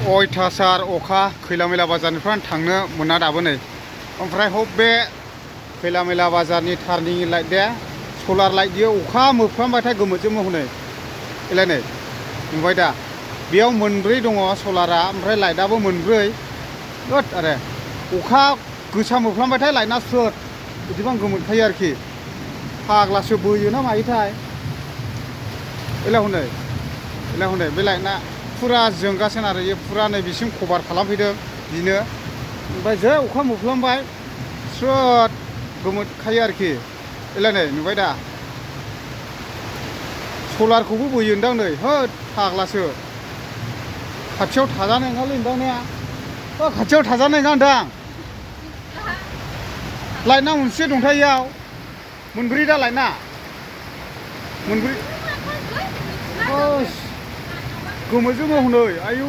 अयथासार अखा खैला मैला बाजारनिफ्राय थांनो मोना दाबो नै ओमफ्राय बे खैला मैला बाजारनि टार्निं लाइट दे सलार लाइट बियो अखा मोफ्लामबाथाय गोमोजोबो हनै एलाय नै नुबाय दा बेयाव मोनब्रै दङ सलारा ओमफ्राय लाइटआबो मोनब्रै होद आरो अखा गोसा मोफ्लामबाथाय लाइटना स्रोद बिदिबां गोमोरखायो आरोखि फाग्लासो बोयो ना मायोथाय एलाय हनै बे लाइटना फुरा जोंगासिनो आरो ये फुरा नै बिसिम कभार खालामफैदों बिनो ओमफ्राय जै अखा मोफ्लामबाय स्रोद गोमोरखायो आरोखि एलाय नै नुबाय दा सलारखौबो बोयोनदां नै होद फाग्लासो खाथियाव थाजानाय नङालै नोंथां ने खाथियाव थाजानाय नङा नोंथां लाइटना मोनसे दंथाय इयाव मोनब्रै दा लाइटना मोनब्रै गोमोजोबो हनै आयु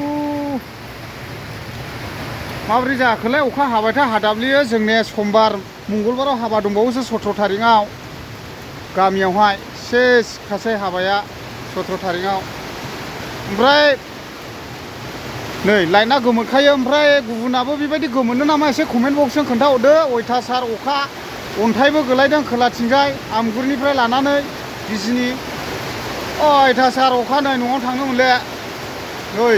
माबोरै जाखोलाय अखा हाबायथाय हादाब्लियो जोंने समबार मंगलबाराव हाबा दंबावोसो 17 थारिखआव गामियावहाय सेस खासै हाबाया 17 थारिखआव ओमफ्राय नै लाइटना गोमोरखायो ओमफ्राय गुबुनाबो बेबायदि गोमोनो नामा एसे कमेन्ट बक्सजों खोन्थाहरदो अयथासार अखा अन्थाइबो गोलैदों खोलाथिंजाय आमगुरनिफ्राय लानानै बिजनि अयथासार अखा नै न'आव थांनो मोनले नै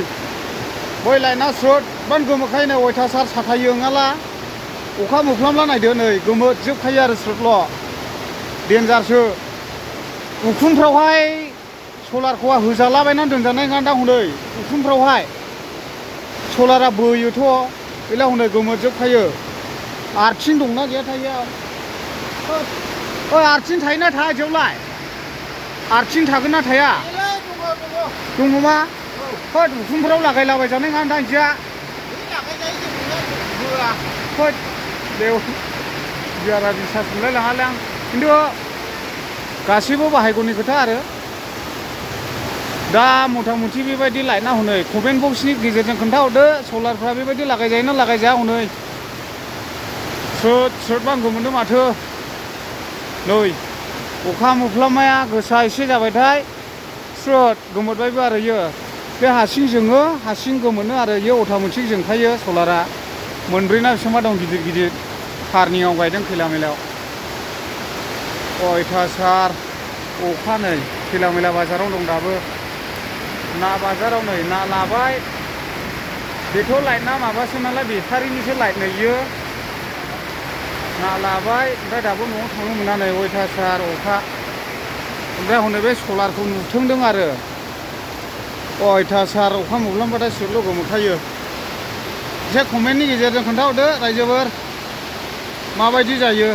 बै लाइटना स्रोदबान गोमोरखायो नै अयथासार साथायो ओङाला अखा मोफ्लामला नायदो नै गोमोरजोबखायो आरो स्रोदल' देन्जारसो उखुमफ्रावहाय सलारखौ होजालाबायनानै दोनजानाय नङा दां हनै उखुमफ्रावहाय सलारा बोयोथ' गैला हनै गोमोरजोबखायो आर्थिं दंना गैया थाइयाव आर्थिं थायोना थाया इदियावलाय आर्थिं थागोन ना थाया दङ मा होद उखुमफ्राव लागायलाबायजानाय नङा नोंथां इदिया होद बियारा बिसास मोनलाय लाङालै आं खिन्थु गासैबो बाहायगौनि खोथा आरो दा मथा मथि बेबायदि लाइटना हनै कमेन्ट बक्सनि गेजेरजों खोन्थाहरदो सलारफ्रा बेबायदि लागायजायोना लागायजाया हनै स्रोदबां गोमोरदों माथो नै अखा मोफ्लामनाया गोसा एसे जाबायथाय स्रोद गोमोरबायबो आरो इयो बे हासिं जोङो हासिं गोमोनो आरो इयो अटामेटिक जोंखायो सलारा मोनब्रैना बेसेबांबा दं गिदिर गिदिर टार्निंआव गायदों खैला मैलायाव अयथासार अखा नै खैला मैला बाजाराव दं दाबो ना बाजाराव नै ना लाबाय बेथ' लाइटना माबासो नालाय बेटारिनिसो लाइट नै इयो ना लाबाय ओमफ्राय दाबो न'आव थांनो मोना नै अयथासार अखा ओमफ्राय हनै बे सलारखौ नुथोंदों आरो अयथासार अखा मोफ्लामबाथाय स्रोदल' गोमोरखायो एसे कमेन्टनि गेजेरजों खोन्थाहरदो रायजोफोर माबायदि जायो